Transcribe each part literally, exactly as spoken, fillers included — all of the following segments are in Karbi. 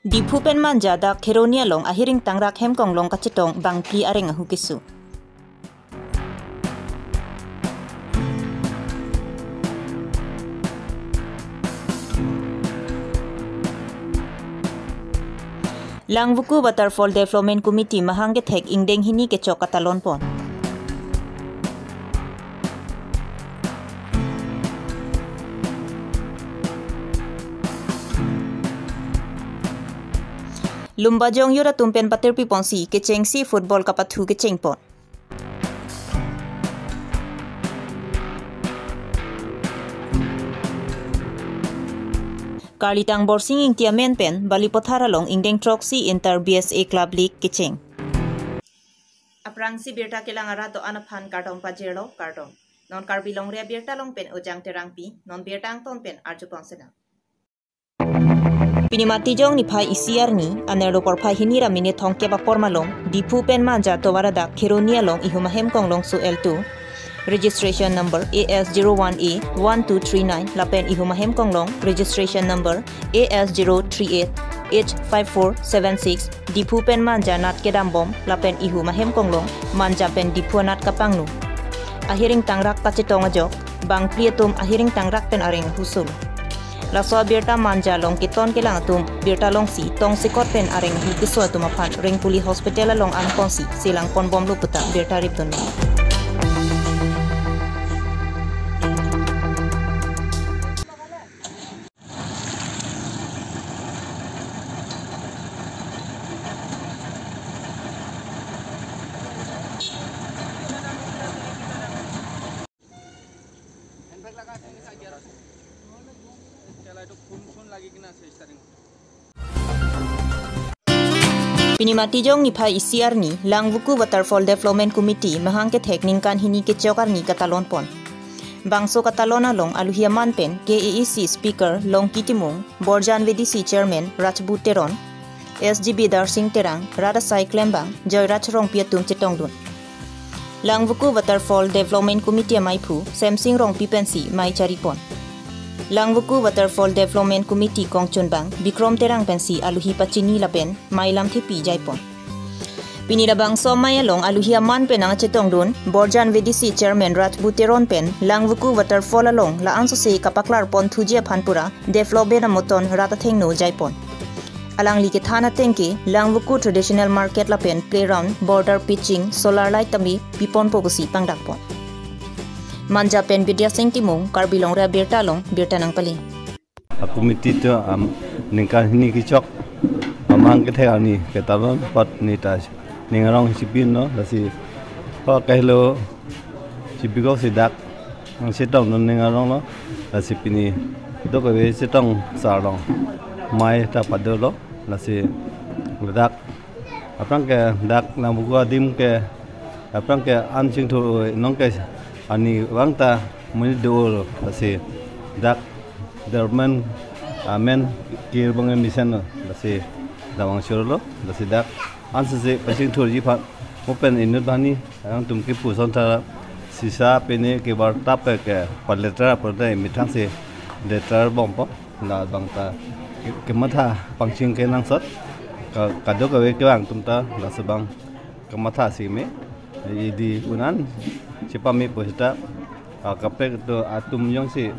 Diphu pen Manja dak Kheroni along ahiring tangrak hemkonglong kachetong bangphli areng ahu keso. Langvoku Waterfall Development Committee mahang kethek ingdeng hini kechok katalon pon. Lumbajong youth atum pen patirpi ponsi kechengsi football kapathu kecheng pon. Karlitang Borsing Ingti amen pen Balipathar along ingdeng throksi Inter B S A Club League kecheng. Aphrangsi birta kelang arat do-an aphan kardom pajirlo, kardom. Non Karbi Longri Abirta along pen Ojang Terangpi, non birta angton pen arju pon sinang. Pini Matijong niphai isi arni, anerlo porphai hini ra minit thomkep apor malom, Diphu pen Manja tovar adak Kheroni along ihum ahem konglong so L two, registration number A S zero one A one two three nine, lapen ihum ahem konglong, registration number A S zero three eight H five four seven six, Diphu pen Manja nat kedam bom, lapen ihum ahem konglong, Manja pen Diphu anat kapangno. Ahiring tangrak kachetong ajok, bangphli atum ahiring tangrak pen areng ahu solo. Laso abirta Manja along keton kelang atum birta longsi tongsekot pen areng ahu keso atum aphan Rengpuli Hospital along an ponsi selang pon bomlo puta birta ripdun. Pini Matijong niphai isi arni, Langvoku Waterfall Development Committee mahang kethek ningkan hini kechok arni katalon pon. Bangso katalon along aluhi aman pen K A A C Speaker Longki Timung, Borjan V D C Chairman Rajbu Teron, S G B Darsing Terang, rat asai klembang Joyraj Rongpi atum chetongdun. Langvoku Waterfall Development Committee amaiphu Semsing Rongpi pensi mei charipon. Langvoku Waterfall Development Committee kongchunbang Bikrom Terang pensi aluhi pachini lapen mei lamthepi jaipon. Pini labangso amei along aluhi aman pen nangchetongdun Borjan V D C Chairman Rajbu Teron pen Langvoku Waterfall along la-an sose kapaklar pon thuji aphan pura development amoton rat athengno jaipon. Alangli kethan ateng ke Langvoku Traditional Market lapen playground, border pitching, solar light tame piponpo pusi pangdakpon. Manja pen Bidya Sing Timung, Karbi Longri Abirta along birta nangpale. A committee to, am, ningkan hini kechok amang kethek arni ketalon apot neta ning arong chipinlo, lasi ho kahelo chipikok si dak nangchetongdun ning aronglo, lasi pini dokave chetong sar along mei ta padolo, lasi ladak aphrang ke dak Langvoku adim ke aphrang ke an chingthur nong ke arnivang ta monit dolo, lasi dak development amen kirbang mission lo, lasi damang chorlo, lasi dak an sese pachingthurji aphan mo pen inut bani alangtum kepu asonta sisa pine kebar tap ke, ke paletra perde methang si letra bompo, labang ta ke, kematha pangcheng kenangsot, ka, kadokave kevang atum ta laso abang kematha si me idi un-an chepame pusita, a, kaprek atum jongsi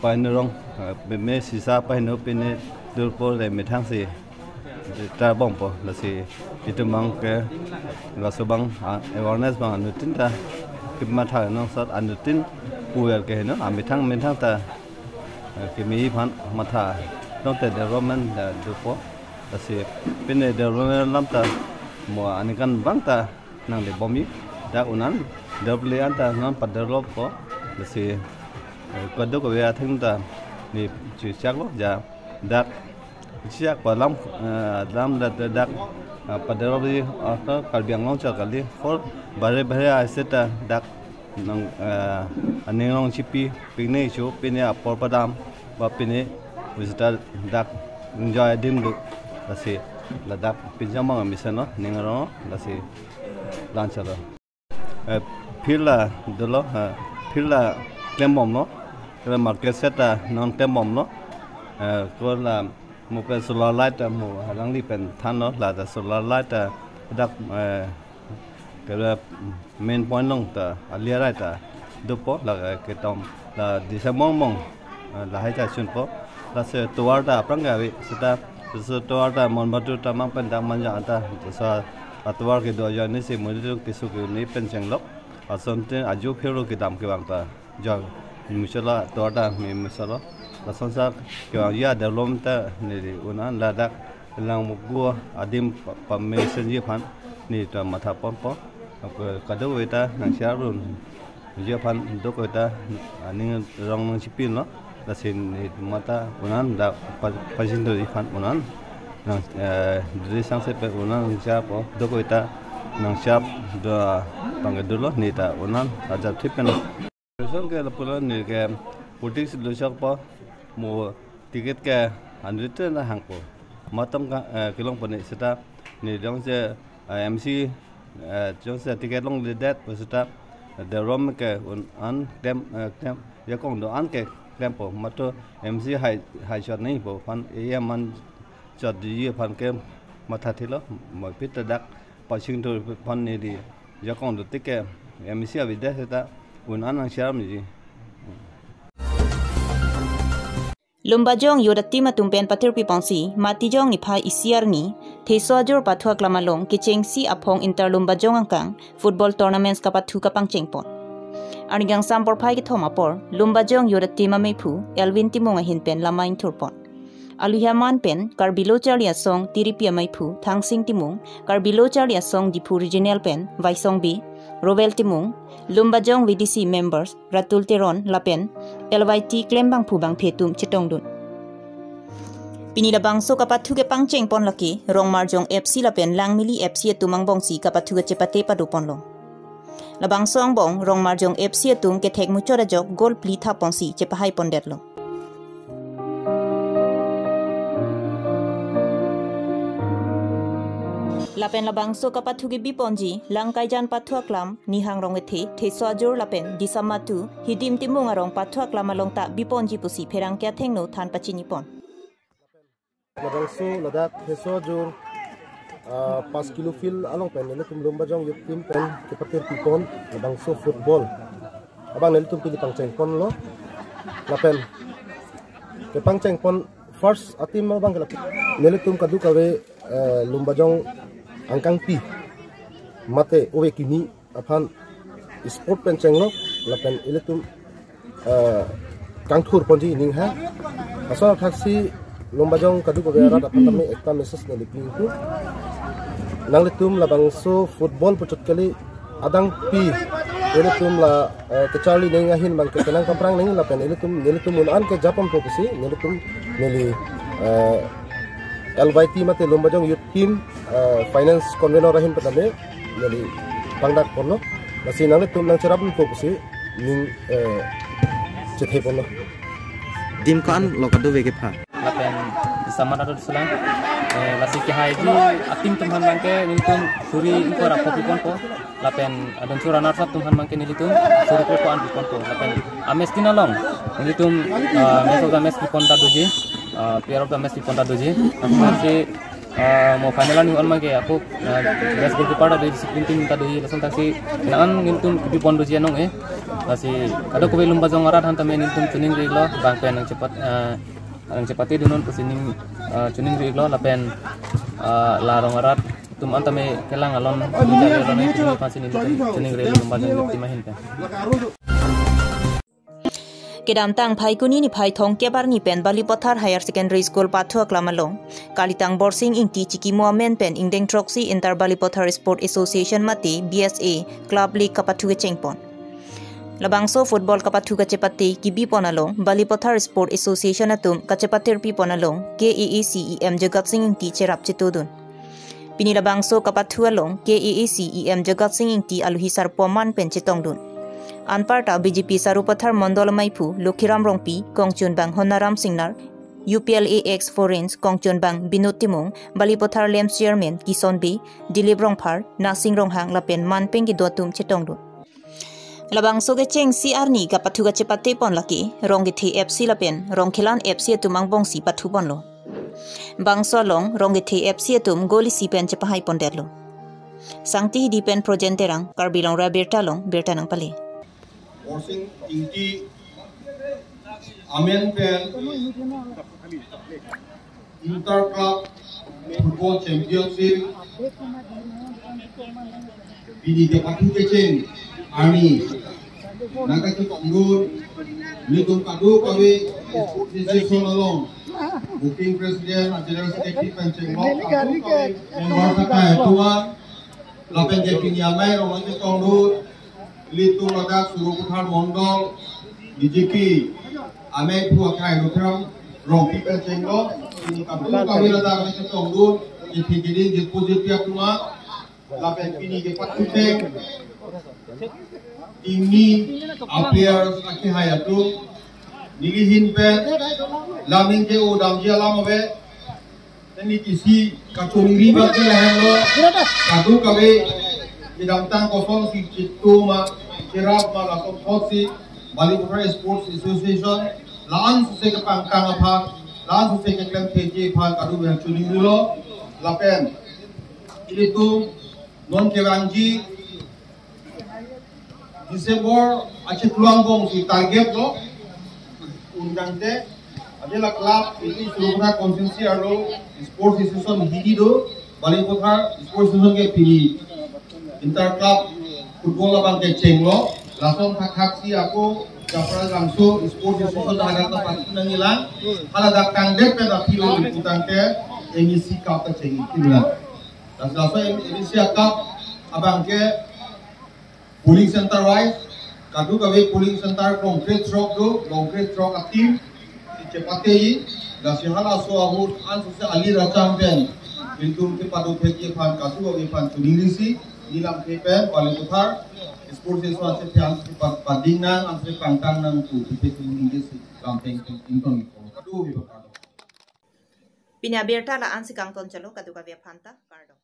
paheno rong, a, me sisa paheno pine durpo le methang si ta bompo, lasi itum abang ke laso abang, a, awareness abang anuttin ta kematha nangsot, anuttin puvel ke heno, a, methang methang ta, a, kemeji aphan matha, tangte development ta dopo, lasi pine development alam ta mo aningkanvang ta nangle bomji, dak un-an develop le-an ta non padeveloppo, lasi, eh, kadokave atheng ta ne chichaklo, ja dak chichak pa alam, eh, alam dak, dak, eh, padevelopji, ah, Karbi Anglong chot kali, hor bare bare aseta dak nang, eh, aning arong chipi, pine cho, pine apor padam, ba pine visitor dak enjoy adim do, lasi ladak pinjamang mission lo, ning arong, lasi lanchalo. Eh, field la dolo, eh, field la klembomlo, kala market shed ta non klembomlo, eh, kola Mo pen solar light ta mo alangli pen thanlo, la ta solar light ta dak, eh, ke main point along ta ali arai ta dopo, la ke tom la disa mong mong, eh, lahai ta chunpo. Lasi tovar ta aphrang ke ave seta, so tovar ta Mon Bhadra ta mang pen dak Manja anta, so atovar kedo ajoine si mo nelitum keso ke-un-e pen chenglok. Asonte ajo phero kedam kevang ta jor musola tovar ta me musola. Lasonsi kevangji adevelopment ta neli un-an ladak lang mukgo adim pa, pamesenji aphan neli ta matha ponpo. Ako kadokave ta nangcherap dunji aphan dokave ta aning rong nangchipinlo. Lasi neli matha un-an dak pa, pachingthurji aphan un-an nang, eh, diri sangse pen un-an nangcherappo, dokave ta nangcherap do abang ke dolo, neli ta un-an ajat thip pen. Song ke lapulo, neli ke politics lo chokpo, mo ticket ke hundred na hangpo. Matom ka, eh, kelongpo neli seta, neli jongsi, eh, M C, eh, jongsi ticket longledet pu seta, eh, development ke un-an klem, eh, klem, ajakong do-an ke klempo. Mato M C hai, hai chot nangpo aphan, A M an chotji aphan ke matha thilo, mo pit ta dak pachingthur aphan neli ajakong do tik ke M C avedet seta un-an nangcherapji. Lumbajong Youth Team atum pen patirpi ponsi, Matijong niphai isi arni, Theso Ajur Pathu Aklam along kechengsi aphong inter Lumbajong angkang football tournaments kapathu kapangcheng pon. Arni kangsam porphai kethom apor, Lumbajong Youth Team ameiphu Elvin Timung ahin pen lamai ingthur pon. Aluhi aman pen Karbi Lo Charli Asong Tiripi ameiphu Thangsing Timung, Karbi Lo Charli Asong Diphu Regional pen Vaisong Bey, Rowel Timung, Lumbajong V D C members Ratul Teron lapen L Y T klembangphu bangphe atum chetongdun. Pini labangso kapathu kepangcheng pon lake Rongmarjong F C lapen Langmili F C atum angbongsi kapathu kachepate pado ponlo. Labangso angbong Rongmarjong F C atum kethek muchot ajok goal phli thap ponsi chepahai pondetlo. Lapen labangso kapathu kebi ponji Langkaijan Pathu Aklam, Nihang Rong Ethe, Theso Ajur lapen Disamatu, Hidim Timung arong Pathu Aklam along ta bi ponji pusi pherangke athengno than pachini pon. Labangso ladak Theso Ajur, ah, pas kilo field along pen nelitum Lumbajong Youth Team pen kepatirpi pon labangso football abang nelitum pini pangcheng ponlo. Lapen kepangcheng pon first a-team abang ke lapu, nelitum kadokave, eh, Lumbajong angkangpi mate ove kimi aphan sport pen chenglok lapen ilitum, eh, kangthur ponji ning ha. Laso athaksi Lumbajong kadokave arat aphan tame ekta message neli pi ingtung. Nanglitum labangso football puchot kali adang pi ilitum la, eh, kecharli neng ahin bang ke penang kamprang neng lapen ilitum, nelitum un-an ke japon po pusi nelitum neli, eh, L Y T mate Lumbajong Youth Team, eh, finance convener ahin pen tame neli pangdak ponlo. Lasi nanglitum nangcherap po pusi ning, eh, chethe ponlo. Team ko-an lo kadokave kepha? Lapen Disamatu Disolang, eh, lasi kehaiji a-team atum aphan bang ke nelitum suri ingkoi ra pho pi ponpo. Lapen adon sura runners up atum aphan bang ke nelitum suri krepho an pi ponpo. Lapen a-match tin along nelitum, ah, match of the match pi pon ta doji, ah, player of the match pi pon ta doji. Lapen si, ah, mo final arni on bang ke ako, ah, best goalkeeper ta doji, discipline team ta doji, lason taksi nang-an nelitum pi pon doji anong eh. Lasi kadokave Lumbajong arat aphan tame nelitum choningri lo, bang pen nangchepat, ah, nangchepate dunnon pusi ning, ah, choningri lo lapen, ah, la rong arat atum an tame kelang alon, alon eh, choningri phansi nelitum choningri lo Lumbajong Youth Team ahin pen. Kedamtang Phaikuni niphai thomkep arni pen Balipathar Higher Secondary School Pathu Aklam along, Kalitang Borsing Ingti chikimo amen pen ingdeng throksi Inter Balipathar Sport Association mate B S A Club League kapathu kecheng pon. Labangso football kapathu kachepate kebi pon along Balipathar Sport Association atum kachepatirpi pon along K A A C E M Jagat Sing Ingti cherap chetodun. Pini labangso kapathu along K A A C E M Jagat Sing Ingti aluhi sarpo aman pen chetongdun. Anparta B J P Sarupathar Mondol ameiphu Lokhiram Rongpi, kongchunbang Honaram Singnar, U P L A ex foreign kongchunbang Binod Timung, Balipathar LAMPS Chairman Kison Bey, Dilip Rongphar, Nasing Ronghang lapen manpeng kedo atum chetongdun. Labangso kechengsi arni kapathu kachepate pon lake Rongkethe F C lapen Rongkhelan F C atum angbongsi pathu ponlo. Bangso along Rongkethe F C atum goal isi pen chepahai pondetlo. Sangti Hidi pen Projen Terang, Karbi Longri Abirta along birta nangpale. Borsing Ingti amen pen Inter Club Football Championship pini kepathu kecheng arni nangkachetongdun, nelitum kadokave Sports Association along Working President, General Secretary pen chenglok kadokave member sakai atum an, lapen ke pini amei arong nangchetongdun, nelitum ladak Sarupathar Mondol B J P amei aphu akhai Rupram Rongpi pen chenglok, pini kadokave ladak nangchetongdun, kethe keding jirpo jirpi atum an, lapen pini kepathu cheng, team ni a-players akehai atum, neli ahin pen laming ke o damji alam ave, neli isi kachoningri abang ke lahenlo, kadokave kedamtang kosonsi chitu ma, cherap ma, lason thotsi Balipathar Sports Association la-an suse kepangtang aphan, la-an suse keklem theji aphan kadokave choningrilo, lapen ilitum non kevangji December achiklo angbong si target lo. Untangte, ajela club ili Sarupathar constituency arlo Sports Association hini do, Balipathar Sports Association ke pini Inter Club Football abang ke chenglo, lason thakthak si ako Japralangso Sports Association hadak ta pati nangjilang, hala dak kangdet pen aphi lo untangte M E C Cup ta chengji kilang. Laso M E C Cup abang ke polling center wise, kadokave polling center Longkret throk do, Longkret throk a-team si chepate-i, lasi halaso ahut ansose alir acham pen nelitum kepado thekji aphan kadokave aphan choningrisi, neli lamthe pen Balipathar Sports Association si phan si pa-, pading nang, ansi pangtang nang pu, pipe choningrisi, lamthe ington, ington. Kadokave aphan kardom. Pini abirta la-an si kangton chalo, kadokave aphan ta kardom.